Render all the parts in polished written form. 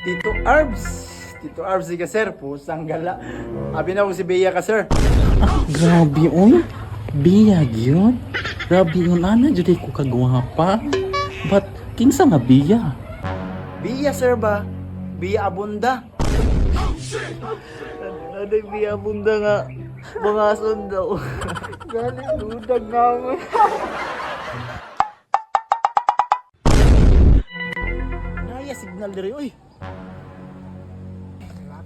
Tito Arbs. Tito Arbs ka, sir. Pusang gala. Abi na ko si Bea ka, sir. Ah, grabe oy. Biya gyud. Grabe yun ana jud ko kagwapa. But kinsa nga biya? Bea, sir ba? Bea Abunda. Naday biya bunda nga mga sundaw. Galing dudag naman. Naya signal diri oy.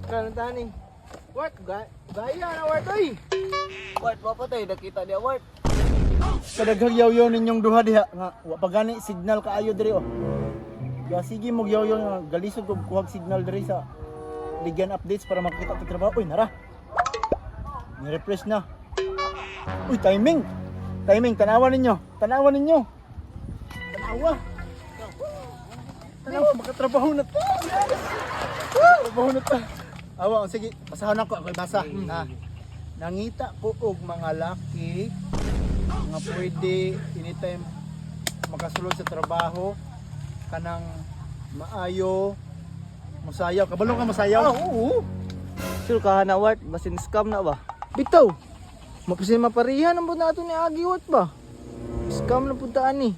Ka na tani. Wart, gaya na wart oy. Wart, papatay nakita niya wart. Kadaghang yaw-yaw ninyong duha diha nga wa pa gani signal kaayo diri oh. Ya sige mo yaw-yaw nga galisod kog kuhag signal diri sa Ligan updates para makakita og trabaho. Uy, nara. Ni-refresh na. Uy, timing. Timing, tanawa ninyo. Tanawa ninyo. Tanawa. Tanawa, makatrabaho na ta. Trabaho na ta. Awa, oh, sige, basahon ako, ako'y basa. Ha. Nangita ko og mga laki nga pwede anytime makasulod sa trabaho kanang maayo musayaw. Kabalo ka musayaw? Ah, oo. Sure ka na wart, basin scam na ba? Bitaw. Mapasin maparihan ang na ato ni Agi Wart ba? Scam na puntaan ni.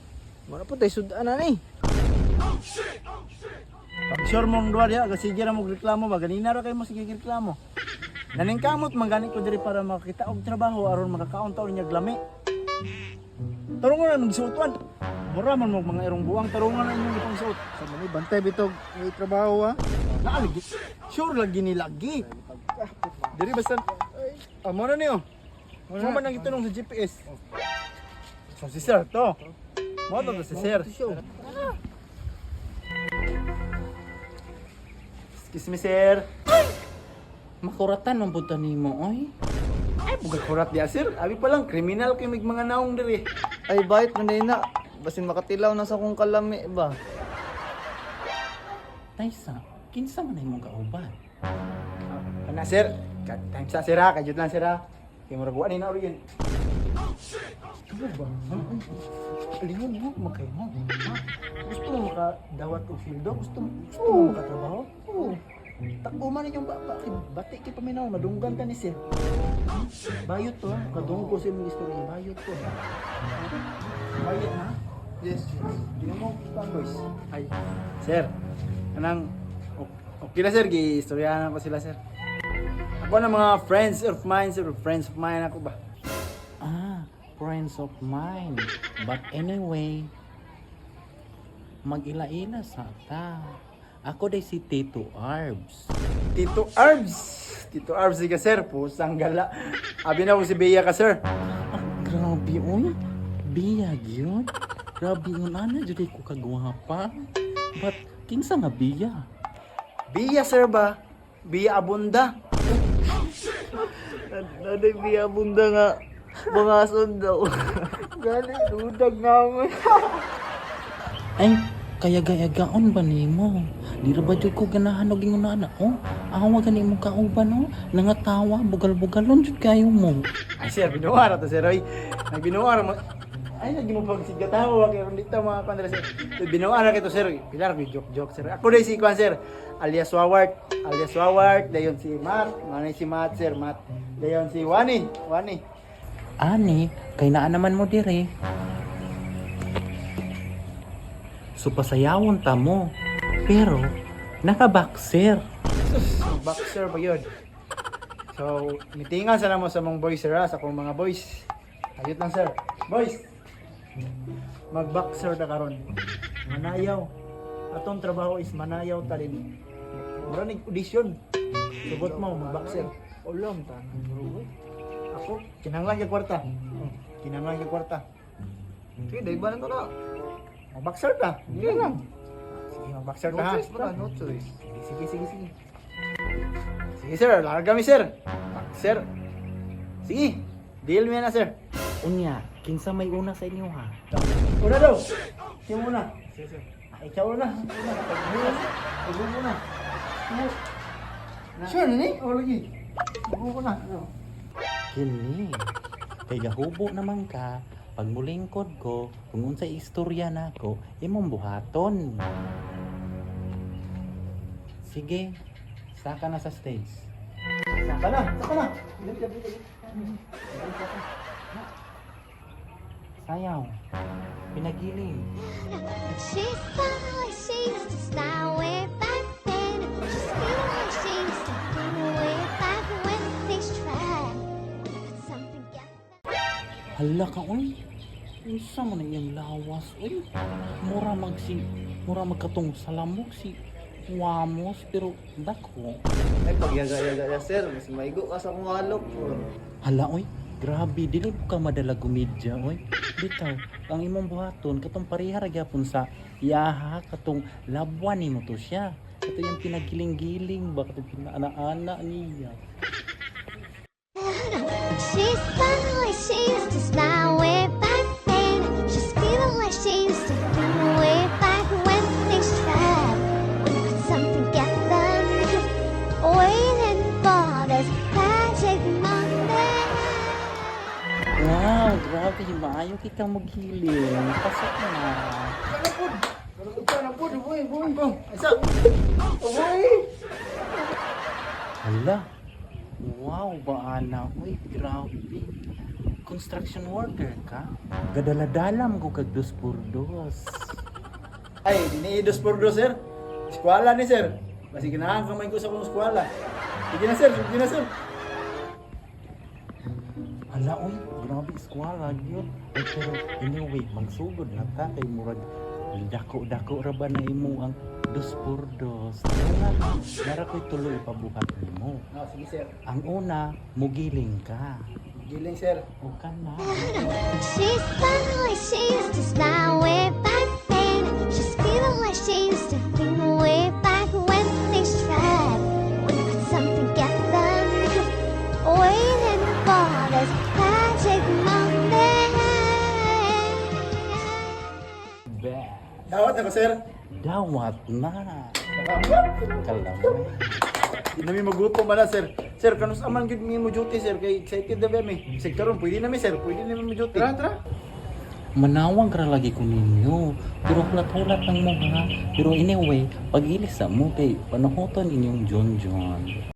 Wala po tayo sudan na ni. Pag sure mong duwa diha, sige ra mo reklamo ba ganina ra kay mo sige reklamo. Naningkamot man gani ko diri para makakita og trabaho aron makakaon taon niya glami. Tarungan na magsuotuan. Mura man mo mga irong buwang tarungan na inyong ipangsuot. Sa mani bantay bitog may trabaho ha. Naalagi. Sure lagi ni lagi. Diri basta amo na niyo. Mo man ang gitunong sa GPS. So si sir to. Mo to si sir. Excuse me, sir. Makuratan man pud ta nimo oy. Ay, bugay kurat diya, sir. Abi pa lang, kriminal kay mig mga naong diri. Ay bayot man na. Basin makatilaw na sa kong kalami ba. Taysa, kinsa man imong kauban? Kana, sir. Time sa sir ha, kajut lang, sir ha. Kay murag wa ni na origin. Ano ba? Ha? Alihon mo, makay mo. Ha? Gusto mo makadawat og sweldo? Gusto mo makatrabaho? Oo. Tako man inyong baba kay bati kay paminaw madunggan ka ni sir. Bayot to ha. Kadunggo sa imong istorya, bayot to. Ha? Bayot na. Yes. Di mo kuan, boys. Ay, sir. Kanang okay na, sir, giistoryahan ko sila, sir. Ako na mga friends of mine, sir, friends of mine ako ba? Ah, friends of mine. But anyway, mag-ila-ila sa ta. Ako day si Tito Arbs. Tito Arbs. Tito Arbs ka, sir, pusang gala. Abi na ko si Bea ka, sir. Ah, grabe oy. Biya gyud. Grabe yun ana jud ko kagwapa. But kinsa nga biya? Bea, sir ba? Bea Abunda. Naday biya bunda nga mga sundaw. Gali dudag naman. Ay, kaya gayagaon ba nimo? Di ra ba jud ko ganahan og ingon ana oh? Awa gani imong kauban oh. Nangatawa bugal-bugalon jud kayo mo. Ay, sir, binuara to, sir. Oy, nagbinuara mo. Ay, lagi mo pagsigatawa kay ron dito mga kwan sir. Binuara kito, sir. Pilar ko joke joke, sir. Ako din si kwan, sir. Alias Wawart, alias Wawart, dayon si Matt, manay si Matt, sir, Matt. Dayon si Wani, Wani. Ani, kay naa naman mo dire. So pasayawon ta mo. Pero nakaboxer. Sus, boxer ba yun? So, mitingan sana mo sa mong boys, sir, ha? Sa akong mga boys. Ayot lang, sir. Boys, mag-boxer na karon. Manayaw. Atong trabaho is manayaw talin. Mura nig audition. Sugot mo, mag-boxer. Ulam ta. Bro. Ako, kinanglan yung kwarta. Kinanglan yung kwarta. Sige, day ba na to na? Mag-boxer ta. Hindi lang. Sige, mag-boxer No ta, ha? choice ba? No choice. Sige, sige, sige. Sige, sir. Larga kami, sir. Sir. Sige. Deal mo yan na, sir. Unya, kinsa may una sa inyo ha? Una daw. Siya muna. Sige, sir. Ah, ikaw una. Una. Pag-uwi na. Pag-uwi na. Sure na ni? O, lagi. Pag-uwi na. Kini. Kay gahubo naman ka, pag mulingkod ko, kung unsay istorya nako, imong buhaton. Si Sige, saka na sa stage. Saka na, saka na. Dali, dali, dali. Sayaw. Pinagiling. She's feeling like she used to smile way back then. She's feeling like she used to feel way back when things tried. But something got Hala ka, oy. Unsa man na iyang lawas, oy. Mura mag si, mura magkatong salamok si Wamos, pero dako. Ay, pagyaga-yaga ya, sir. Mas maigo ka sa akong alok po. Hala, oy. Grabe, dili ka madala gumidya, oy. Bitaw, ang imong buhaton, katong pareha ra gyapon sa yaha, katong labwan nimo to siya. Kato yung pinagiling-giling ba, katong pinaana-ana niya. She's feeling like she used to smile way back then. She's feeling like she used to feel way back when things tried. But something got them waiting for this magic moment. Wow, grabe, maayo kita maghiling. Pasok na. Ikaw na po, boy, boy. Bong, isa. Boy. Hala. Wow, baana. Uy, grabe. Construction worker ka? Gadala-dala mo ko kag dos por dos. Ay, dini dos por dos, sir. Eskwala ni sir. Basi ganahan kamay ko sa akong eskwala. Sige na, sir, sige na, sir. Hala, uy, grabe eskwala gyud. Ay, pero anyway, magsugod na ta kay murag dako-dako ra ba na imo ang dos por dos. Tara, nara ko'y tuloy ipabuhat nimo. Ah, sige, sir. Ang una, mugiling ka. Giling, sir. O ka na. She's feeling like she used to smile way back then. She's feeling like she used to feel way back when things tried. But something got them waiting for this magic moment. Be. Dawat ako, sir. Dawat na. Kalamay. Di nami magutom man na, sir. Sir, kanus aman gyud mi mo duty, sir, kay excited na ba mi. Sig karon pwede na mi, sir. Pwede na mi mo duty. Tara, tara. Manawag ra lagi ko ninyo. Pero hulat-hulat lang mo ha. Pero anyway, pag-ilis sa mo kay panuhuton inyong John John.